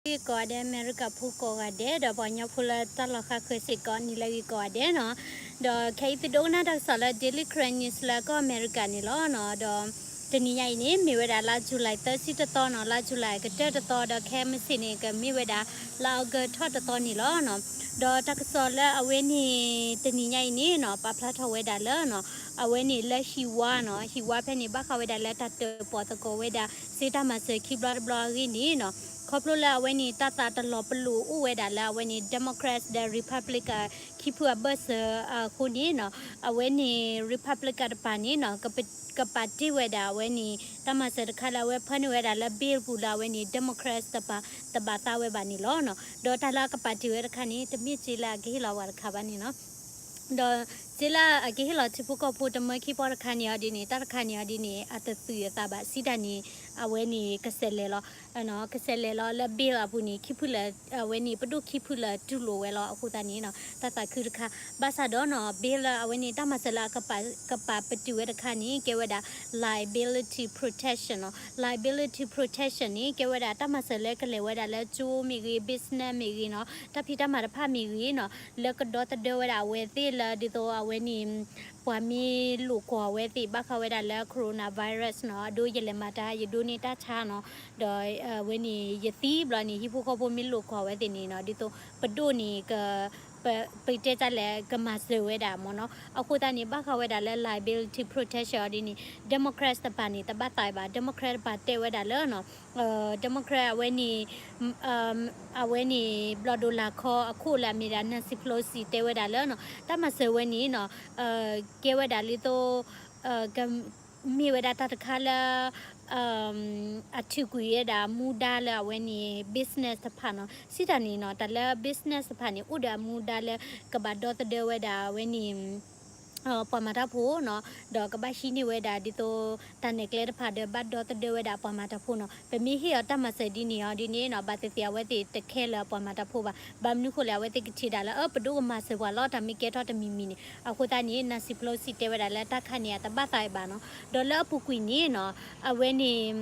ဂ့ၤကိးဂၤဒဲး အမဲရကၤဖိကိးဂၤဒဲး ဒီးပှၤကညီဖိလၢတၢ်လီၤဃါဃၢၤစ့ၢ်ကီး နံၤလၢအဂ့ၤကိးဂၤဒဲးနီၤ. ဒီးခဲအံၤသုဒိကနၣ်တၢ်ကစီၣ်လၢ Daily Karen News လၢကီၢ်အမဲရကၤန့ၣ်လီၤနီၤ. ဒီးတနံၤညါအံၤန့ၣ် မ့ၢ်ဝဲဒၣ်လါ July သၢဆံတသီနီၤ, လါ July ကတၢၢ်တသီ ဒီးခဲမုၢ်ဆ့ၣ်န့ၣ် ကမ့ၢ်ဝဲဒၣ်လါ August ထီၣ်တသီန့ၣ်လီၤနီၤ. ဒီးတၢ်ကစီၣ်လၢအဝဲန့ၣ် တနံၤညါအံၤန့ၣ်နီၤ ပာ်ဖျါထီၣ်ဝဲဒၣ်လၢနီၤ အဝဲန့ၣ်လၢဟံၣ်ဝါနီၤ, ဟံၣ်ဝါဖဲန့ၣ် ဘၣ်ဃးဝဲဒၣ်လၢတၢ်တၢၣ်ပီၣ်သကိးဝဲဒၣ် စ့တၢ်မၤစၢၤခံဘျီတဘျီအဂ့ၢ်န့ၣ်နီၤ, ခီဖျိလၢအဝဲန့ၣ် တၢ်သးတလီၤပလိာ်အိၣ်ဝဲဒၣ်လၢအဝဲန့ၣ် Democrats ဒီး Republican ခံဖုအဘၢၣ်စၢၤအဃိန့ၣ်နီၤ, အဝဲန့ၣ် Republican တပၤန့ၣ်နီၤ ကပ ကပာ်တ့ၢ်ဝဲဒၣ်အဝဲန့ၣ် တၢ်မၤစၢၤတခါလၢအဝဲဖၢန့ၢ်ဝဲဒၣ်လၢ bill ပူၤလၢအဝဲန့ၣ် Democrats တပၤ တဘၣ်သးဝဲဘၣ်န့ၣ်လီၤနီၤ. ဒီးတၢ်လၢအကပာ်တ့ၢ်ဝဲတခါန့ၣ် တမ့ၢ်စ့လၢအကဟ့ၣ်လီၤဝဲတခါဘၣ်န့ၣ်နီၤ. ဒီးစ့လၢအကဟ့ၣ်လီၤထံဖိကီၢ်ဖိတမၢခံပီၢ်တခါန့ၣ်အီၤဒ်န့ၣ် တၢ်တခါန့ၣ်အီၤဒ်န့ၣ် အတသုးအသးဘၣ် စံးတၢ်န့ၣ် အဝဲန့ၣ်ကစဲးလဲၤလီၤ ကစဲးလဲၤလီၤလၢ bill အပူၤန့ၣ် ခံဖုလၢ အဝဲန့ၣ် ပဒိၣ်ခံဖုလၢတူၢ်လိာ်ဝဲလီၤ. အဃိသတးန့ၣ်နီၤ တၢ်သးခုတခါ ဘၣ်ဆၣ်ဒီးနီၤ bill လၢအဝဲန့ၣ် တၢ်မၤစၢၤလၢအကပာ် ကပာ်ပတုာ်ဝဲတခါန့ၣ် ကဲဝဲဒၣ် liability protection နီၤ. Liability protection န့ၣ် ကဲဝဲဒၣ်တၢ်မၤစၢၤလၢကလဲၤဝဲဒၣ်လၢကၠိမ့ၢ်ဂ့ၤ business မ့ၢ်ဂ့ၤနီၤ တၢ်ဖံးတၢ်မၤတဖၣ်မ့ၢ်ဂ့ၤနီၤ လၢကဒီသဒၢဝဲဒၣ်အဝဲသ့ၣ်လၢဒ်သိးအဝဲန့ၣ် ပှၤမ့ၢ်လိာ်ကွီၢ်အဝဲသ့ၣ် ဘၣ်ဃးဝဲဒၣ်လၢ coronavirus နီၤ အဒိယလဲၤမၤတၢ် ယဒိန့ၢ်တၢ်ဆါနီၤ ဒီးအဝဲန့ၣ် ယသံဘျီန့ၣ် ဟံၣ်ဖိဃီဖိမ့ၢ်လိာ်ကွီၢ်အဝဲသ့ၣ်န့ၣ်နီၤ ဒ်သိးပဒိၣ်န့ၣ် က ပ ပတဲတၢ်လဲၣ် ကမၤစၢၤဝဲဒၣ်မ့ၢ်နီၤ. အဃိသတးန့ၣ် ဘၣ်ဃးဝဲဒၣ်လၢ liability protection အီၤဒ်န့ၣ် Democrats တပၤန့ၣ် တဘၣ်သးဘၣ် Democrat တပၤတဲဝဲဒၣ်လၢနီၤ Democrat အဝဲန့ၣ် အဝဲန့ၣ် ဘျီၣ်ဒိၣ်လၢ်ခီအခိၣ်လၢအမ့ၢ်ဒၣ် Nancy Pelosi တဲဝဲဒၣ်လၢနီၤ တၢ်မၤစၢၤဝဲန့ၣ်နီၤ ကဲဝဲဒၣ်လၢသိး က မ့ၢ်ဝဲဒၣ်တၢ်တခါလၢ အထုးကွံာ်ဝဲဒၣ်မူဒါလၢအဝဲန့ၣ် business တဖၣ်နီၤ စံးတၢ်န့ၣ်နီၤ တၢ်လၢ business တဖၣ်န့ၣ် အိၣ်ဒီးအမူဒါလၢ ကဘၣ်ဒီသဒၢဝဲဒၣ်အဝဲန့ၣ် ပှၤမၤတၢ်ဖိနီၤ ဒီးကဘၣ်ဟံးန့ၢ်ဝဲဒၣ်ဒ်သိး တၢ်နဲၣ်ကျဲတဖၣ်ဒီး ဘၣ်ဒီသဒၢဝဲဒၣ်ပှၤမၤတၢ်ဖိနီၤ. ပမ့ၢ်ဟ့ၣ်အီၤတၢ်မၤစၢၤဒ်န့ၣ်အီၤဒ်န့ၣ်နီၤ ဘၣ်သ့ၣ်သ့ၣ်အဝဲသ့ၣ်တခဲလၢာ်ပှၤမၤတၢ်ဖိဘၣ်. ဘၣ်မနုၤဃိလဲၣ် အဝဲသ့ၣ်ကထံၣ်ဒၣ်လၢ အၢ ပဒိၣ်ကမၤစၢၤပှၤလီၤ တၢ်မ့ၢ်ကဲထီၣ်တမံၤမံၤန့ၣ်. အဃိသတးန့ၣ် Nancy Pelosi တဲဝဲဒၣ်လၢတၢ်ခါန့ၣ် အတဘၣ်သးဘၣ်နီၤ. ဒီးလၢအပူၤကွံာ်န့ၣ်နီၤ အဝဲန့ၣ်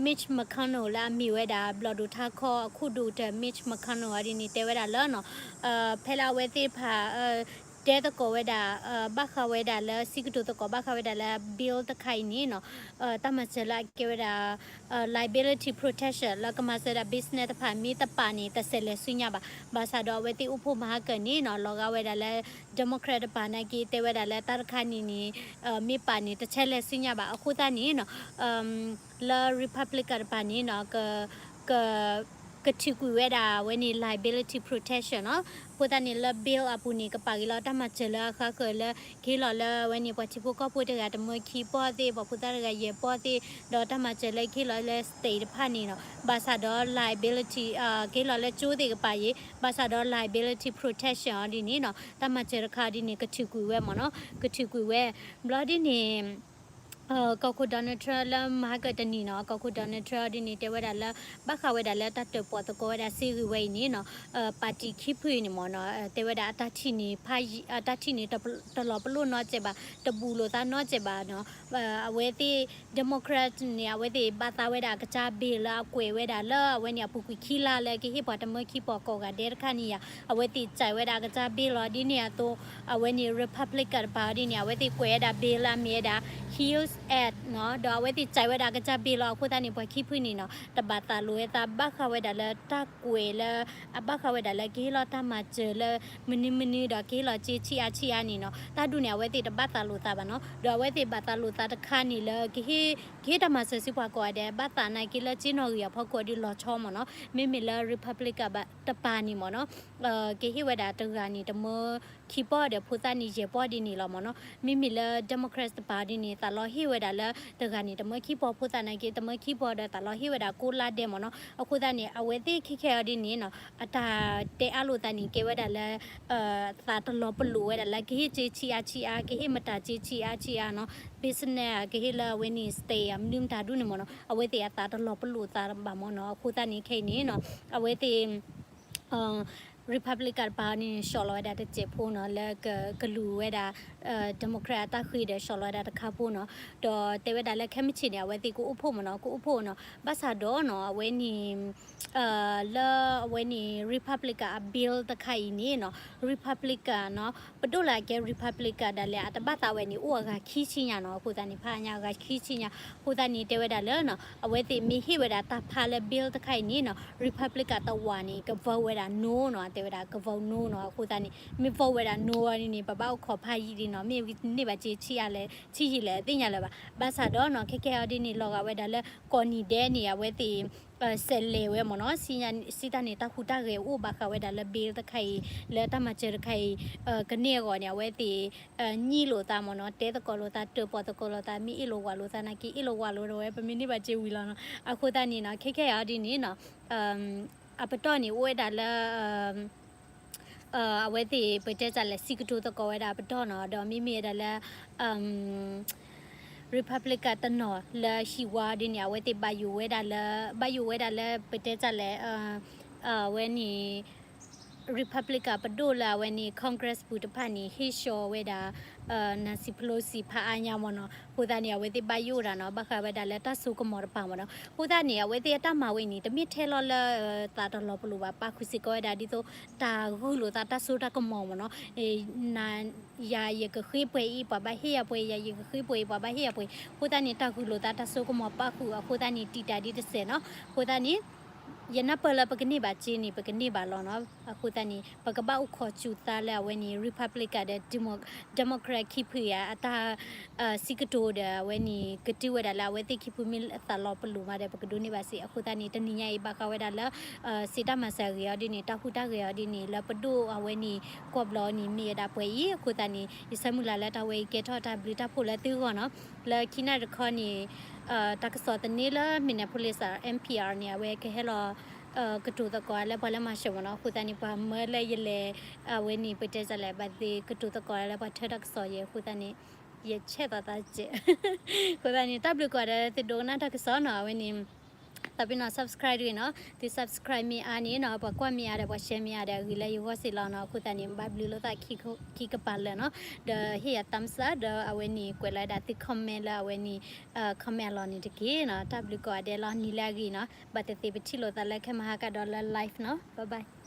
Mitch McConnell လၢအမ့ၢ်ဝဲဒၣ် ဘျီၣ်ဒိၣ်ထါခီအခိၣ်ဒိၣ်ကတၢၢ် Mitch McConnell အီၤဒ်န့ၣ် တဲဝဲဒၣ်လၢနီၤ ဖဲလၢအဝဲသ့ၣ်တဖၣ် တဲသကိးဝဲဒၣ် ဘၣ်ဃးဝဲဒၣ်လၢ စံးကတိၤသကိးဘၣ်ဃးဝဲဒၣ်လၢ bill တခါအံၤန့ၣ်နီၤ တၢ်မၤစၢၤလၢအကဲဝဲဒၣ် liability protection လၢကမၤစၢၤဒၣ် business တဖၣ်မ့ၢ်တပာ်န့ၣ် တစဲးလဲၤဆူညါဘၣ်. ဘၣ်ဆၣ်ဒီးအဝဲသ့ၣ်အိၣ်ဖှိၣ်မၤဟါကၢၣ်န့ၣ်နီၤ လီၤဂာ်ဝဲဒၣ်လၢ Democrat တပၤနာ်က့ တဲဝဲဒၣ်လၢတၢ်တခါန့ၣ်န့ၣ် မ့ၢ်ပာ်န့ၣ် တစဲးလဲၤဆူညါဘၣ်. အဃိသတးန့ၣ်နီၤ လၢ Republican တပၤန့ၣ်နီၤ က ကထုးကွံာ်ဝဲဒၣ်အဝဲန့ၣ် liability protection နီၤ. အဃိသတးန့ၣ်လၢ bill အပူၤန့ၣ် ကပာ်က့ၤလီၤတၢ်မၤစၢၤလၢအဃါဃၢၤလၢ ကဟ့ၣ်လီၤလၢအဝဲန့ၣ် ပှၤထံဖိကီၢ်ဖိတဂၤတမၢခံပီၢ်သ့ၣ် ပှၤဖိသၣ်တဂၤယဲၢ်ပီၢ်သ့ၣ် ဒီးတၢ်မၤစၢၤလၢကဟ့ၣ်လီၤလၢ state တဖၣ်န့ၣ်နီၤ. ဘၣ်ဆၣ်ဒီး liability ကဟ့ၣ်လီၤလၢကၠိသ့ၣ်ကပၤယဲၢ် ဘၣ်ဆၣ်ဒီး liability protection အီၤဒ်န့ၣ်နီၤ တၢ်မၤစၢၤတခါအီၤဒ်န့ၣ် ကထုးကွံာ်ဝဲမ့ၢ်နီၤ ကထုးကွံာ်ဝဲ ဘျီဒ်န့ၣ် ကီၢ်ခိၣ် Donald Trump လၢမၤဟါကၢၣ်တနံၤနီၤ ကီၢ်ခိၣ် Donald Trump အီၤဒ်န့ၣ် တဲဝဲဒၣ်လၢ ဘၣ်ဃးဝဲဒၣ်လၢတၢ်တၢၣ်ပီၣ်သကိးဝဲဒၣ်စ့ဂ့ၤဝဲအံၤန့ၣ်နီၤ ပၣ်တံၣ်ခံဖုအံၤန့ၣ်မ့ၢ်နီၤ တဲဝဲဒၣ်အတၢ်ထံၣ်န့ၣ် ဖးယံာ် အတၢ်ထံၣ်န့ၣ် တလီၤပလိာ်နီတစဲးဘၣ် တဘူးလိာ်သးနီတစဲးဘၣ်နီၤ အဝဲသ့ၣ် Democrat န့ၣ် အဝဲသ့ၣ်ဘၣ်သးဝဲဒၣ်အကစၢ် bill လၢအကွဲးဝဲဒၣ်လၢအဝဲန့ၣ် အပူၤကွံာ်ခံလါလၢကဟ့ၣ်ပှၤတမၢခံပီၢ်ကိးဂၤဒဲးတခါန့ၣ်ယါ အဝဲသ့ၣ်စဲးဝဲဒၣ်အကစၢ် bill လီၤဒ်န့ၣ်အသိး အဝဲန့ၣ် Republican တပၤအီၤဒ်န့ၣ် အဝဲသ့ၣ်ကွဲးဝဲဒၣ် bill လၢအမ့ၢ်ဝဲဒၣ် Health Act နီၤ ဒီးအဝဲသ့ၣ်စဲးဝဲဒၣ်အကစၢ် bill လီၤ အဃိသတးန့ၣ် ပှၤခံဖုန့ၣ်နီၤ တဘၣ်သးလိာ်ဝဲသး ဘၣ်ဃးဝဲဒၣ်လၢတၢ်ကွဲးလၢ အဘၣ်ဃးဝဲဒၣ်လၢကဟ့ၣ်လီၤတၢ်မၤစၢၤလၢ မနုၤမနုၤဒီးကဟ့ၣ်လီၤစ့ဆံးအါဆံးအါန့ၣ်နီၤ တၢ်ဒ်န့ၣ် အဝဲသ့ၣ်တဘၣ်သးလိာ်သးဘၣ်နီၤ ဒီးအဝဲသ့ၣ်ဘၣ်သးလိာ်သးတခါန့ၣ်လၢ ကဟ့ၣ် ကဟ့ၣ်တၢ်မၤစၢၤဆူပှၤကိးဂၤဒဲး ဘၣ်သးနာ်က့လၢကၠ့နီၣ်ဂံၢ်အဖီခိၣ်အီၤဒ်လီၤဆီမ့ၢ်နီၤ မ့မ့ၢ်လၢ Republican တပၤန့ၣ်မ့ၢ်နီၤ ကဟ့ၣ်ဝဲဒၣ်တဂၤန့ၣ် တမၢခံပီၢ်ဒီးဖိသၣ်န့ၣ်ယဲၢ်ပီၢ်ဒ်န့ၣ်လီၤမ့ၢ်နီၤ မ့မ့ၢ်လၢ Democrat တပၤဒ်န့ၣ် သးလီဟ့ၣ်ဝဲဒၣ်လၢ တဂၤန့ၣ် တမၢခံပီၢ် ဖိသၣ်နာ်က့ တမၢခံပီၢ်ဒီး သးလီဟ့ၣ်ဝဲဒၣ်ကိးလါဒဲးမ့ၢ်နီၤ အဃိသတးန့ၣ် အဝဲသ့ၣ်ခဲခဲအံၤဒ်န့ၣ်နီၤ အတၢ်တဲအါလိာ်သးန့ၣ် ကဲဝဲဒၣ်လၢ သးတလီၤပလိာ်ဝဲဒၣ်လၢ ကဟ့ၣ်စ့ဆံးအါဆံးအါ ကဟ့ၣ်မတၤစ့ဆံးအါဆံးအါနီၤ business ကဟ့ၣ်လၢအဝဲန့ၣ် state မနုၤမတၤဒ်န့ၣ်မ့ၢ်နီၤ အဝဲသ့ၣ်အသးတလီၤပလိာ်သးဘၣ်မ့ၢ်နီၤ အဃိသတးန့ၣ်ခဲအံၤန့ၣ်နီၤ အဝဲသ့ၣ် Republican တပၤန့ၣ် ဆှီလီၤဝဲဒၣ်တစဲးဖိနီၤ လၢကလူၤဝဲဒၣ် Democrat အတၢ်ဃ့ဒီး ဆှီလီၤဝဲဒၣ်တခါဖိနီၤ. ဒီးတဲဝဲဒၣ်လၢခဲမုၢ်ဆ့ၣ်န့ၣ် အဝဲသ့ၣ်ကအိၣ်ဖှိၣ်မ့ၢ်နီၤ ကအိၣ်ဖှိၣ်နီၤ. ဘၣ်ဆၣ်ဒီးနီၤ အဝဲန့ၣ် လၢအဝဲန့ၣ် Republican အ bill တခါအံၤန့ၣ်နီၤ Republican နီၤ ပဒိၣ်လၢအကဲ Republican ဒၣ်လဲာ် အတဘၣ်သးဝဲန့ၣ် အိၣ်အဂၤခံဆံညါနီၤ. အဃိသတးန့ၣ် ဖးညါအဂၤခံဆံညါ အဃိသတးန့ၣ် တဲဝဲဒၣ်လၢနီၤ အဝဲသ့ၣ်မ့ၢ်ဟ့ၣ်ဝဲဒၣ်တၢ်ဖးလၢ bill တခါအံၤန့ၣ်နီၤ Republican တဝာ်န့ၣ် က vote ဝဲဒၣ် no နီၤ တဲဝဲဒၣ် က vote no နီၤ. အဃိသတးန့ၣ် မ့ၢ် vote ဝဲဒၣ် no အီၤန့ၣ် ပဘၣ်အိၣ်ခိးဖးယံာ်လံနီၤ မ့ၢ်ဝံၤန့ၢ်ဘၣ်စ့ဆံးအါလဲၣ် ဆံးယံာ်လဲၣ် အသ့ၣ်ညါလၢၤဘၣ်. ဘၣ်ဆၣ်ဒီးနီၤ ခဲကဲအီၤဒ်န့ၣ် လီၤဂာ်ဝဲဒၣ်လၢ ကိးနံၤဒဲးန့ၣ် အဝဲသ့ၣ် စဲးလဲၤဝဲမ့ၢ်နီၤ စံးတၢ်န့ၣ် တၢ်ဟူးတၢ်ဂဲၤအိၣ်ဘၣ်ဃးဝဲဒၣ်လၢ bill တခါအံၤ လၢတၢ်မၤစၢၤတခါအံၤ ကန့ၢ်အဂီၢ်န့ၣ် အဝဲသ့ၣ် ညံလိာ်သးမ့ၢ်နီၤ တဲသကိးလိာ်သး တၢၣ်ပီၣ်သကိးလိာ်သး မ့ၢ်အ့ၣ်လိာ်ဝးလိာ်သးနာ်က့ အ့ၣ်လိာ်ဝးလိာ်ဒီးဝဲ ပမ့ၢ်န့ၢ်ဘၣ်စ့ဝံၤလီၤနီၤ. အဃိသတးန့ၣ်နီၤ ခဲကဲအီၤဒ်န့ၣ်နီၤ အပတီၢ်န့ၣ် အိၣ်ဝဲဒၣ်လၢ အဝဲသ့ၣ် ပတဲတၢ်လဲၣ် စံးကတိၤသကိးဝဲဒၣ်အပတီၢ်နီၤ ဒီးမ့မ့ၢ်ဝဲဒၣ်လၢ Republican တနီၤလၢဟံၣ်ဝါဒ်န့ၣ် အဝဲသ့ၣ်ဘၣ်ယိၣ်ဝဲဒၣ်လၢ ဘၣ်ယိၣ်ဝဲဒၣ်လၢ ပတဲတၢ်လဲၣ် အဝဲန့ၣ် Republican ပဒိၣ်လၢအဝဲန့ၣ် Congress ပူၤတဖၣ်န့ၣ် ဟ့ၣ်ဆှီဝဲဒၣ် Nancy Pelosi ဖးအါညါမ့ၢ်နီၤ. အဃိသတးန့ၣ် အဝဲသ့ၣ်ဘၣ်ယိၣ်ဒၣ်နီၤ ဘၣ်ဃးဝဲဒၣ်လၢတၢ်စိကမီၤတပၤမ့ၢ်နီၤ. အဃိသတးန့ၣ် အဝဲသ့ၣ်အတၢ်မၤဝဲအံၤန့ၣ် တမ့ၢ်ထဲလီၤလၢ သးတလီၤပလိာ်ဘၣ် ပာ်ဃုာ်စ့ၢ်ကီးဝဲဒၣ်ဒ်သိး တၢ်ဂုာ်လိာ်သးတၢ်စိတၢ်ကမီၤမ့ၢ်နီၤ န ယၤယကဃ့ပှဲၤအံၤ ပှၤဘၣ်ဟ့ၣ်ယၤပှဲၤ ယၤယကဃ့ပှဲၤအံၤ ပှၤဘၣ်ဟ့ၣ်ယၤပှဲၤ. အဃိသတးန့ၣ် တၢ်ဂုာ်လိာ်သးတၢ်စိကမီၤပာ်ဃုာ် အဃိသတးန့ၣ် တံာ်တာ်ဒ်တစဲးနီၤ. အဃိသတးန့ၣ် ယနၢ်ပၢၢ်လၢပကန့ၢ်ဘၣ်စ့န့ၣ် ပကန့ၢ်ဘၣ်လီၤနီၤ. အဃိသတးန့ၣ် ပကဘၣ်အိၣ်ခိးစူၤသးလၢအဝဲန့ၣ် Republican ဒီး Demo- Democrat ခံဖုဧါ အတၢ် စံးကတိၤဒီးအဝဲန့ၣ် ကတုၤဝဲဒၣ်လၢအဝဲသ့ၣ်ခံဖုမ့ၢ်သးလီၤပလိာ်မးဒီး ပကဒိးန့ၢ်ဘၣ်စ့. အဃိသတးန့ၣ် တနံၤညါအံၤ ဘၣ်ဃးဝဲဒၣ်လၢ စံးတၢ်မၤစၢၤအဂ့ၢ်အီၤဒ်န့ၣ် တၢ်ဟူးတၢ်ဂဲၤအီၤဒ်န့ၣ် လၢပဒိၣ်အဝဲန့ၣ် ကွီၢ်ဘျီန့ၣ် မ့ၢ်ဝဲဒၣ်ပှဲၤအံၤ. အဃိသတးန့ၣ် ယဆၢမုၢ်လၢ်လၢတၢ်ဝဲအံၤကဲထီၣ်တၢ်ဘျုးတၢ်ဖှိၣ်လၢသုဂီၢ်နီၤ. လၢခံနၣ်တခီန့ၣ် တၢ်ကစီၣ်သန့လၢ Minneapolis NPR န့ၣ် အဝဲကဟဲလီၤ ကတိၤသကိးလၢပှၤလၢမၤစၢၤမ့ၢ်နီၤ. အဃိသတးန့ၣ် ပှၤမၢလၢယလဲၤ အဝဲန့ၣ် ပတဲတၢ်လဲၣ် ဘၣ်သ့ၣ်ကတိၤသကိးလၢပှၤထၢတၢ်ကစီၣ်ယဲ အဃိသတးန့ၣ် ယဆဲးသးသးစဲး အဃိသတးန့ၣ် တၢ်ဘျုးကိးဂၤဒဲး သုဒိကနၣ်တၢ်ကစီၣ်နီၤ. အဝဲန့ၣ် သးပ့ၤနီၣ် subscribe တဂ့ၤနီၤ. သု subscribe မ့ၢ်အါန့ၣ်နီၤ ပှၤကွၢ်မ့ၢ်အါဒီး ပှၤ share မ့ၢ်အါဒီး အဂ့ၤလၢယဂီၢ်စ့ၢ်လီၤနီၤ. အဃိသတးန့ၣ် ဘၣ်ဘျုးလိာ်သးခံကပၤလၢာ်နီၤ. ဒီးဟ့ၣ်ယၤ thumbs up ဒီးအဝဲန့ၣ် ကွဲးလီၤဝဲဒၣ်သု comment လၢအဝဲန့ၣ် comment အလီၢ်န့ၣ်တက့ၢ်နီၤ. တၢ်ဘျုးကိးဂၤဒဲးလီၤ. နံၤလၢအဂ့ၤနီၤ. ဘၣ်သ့ၣ်သ့ၣ်ပထံၣ်လိာ်သးလၢခဲမဟါကဒီးလၢ live နီၤ. Bye bye.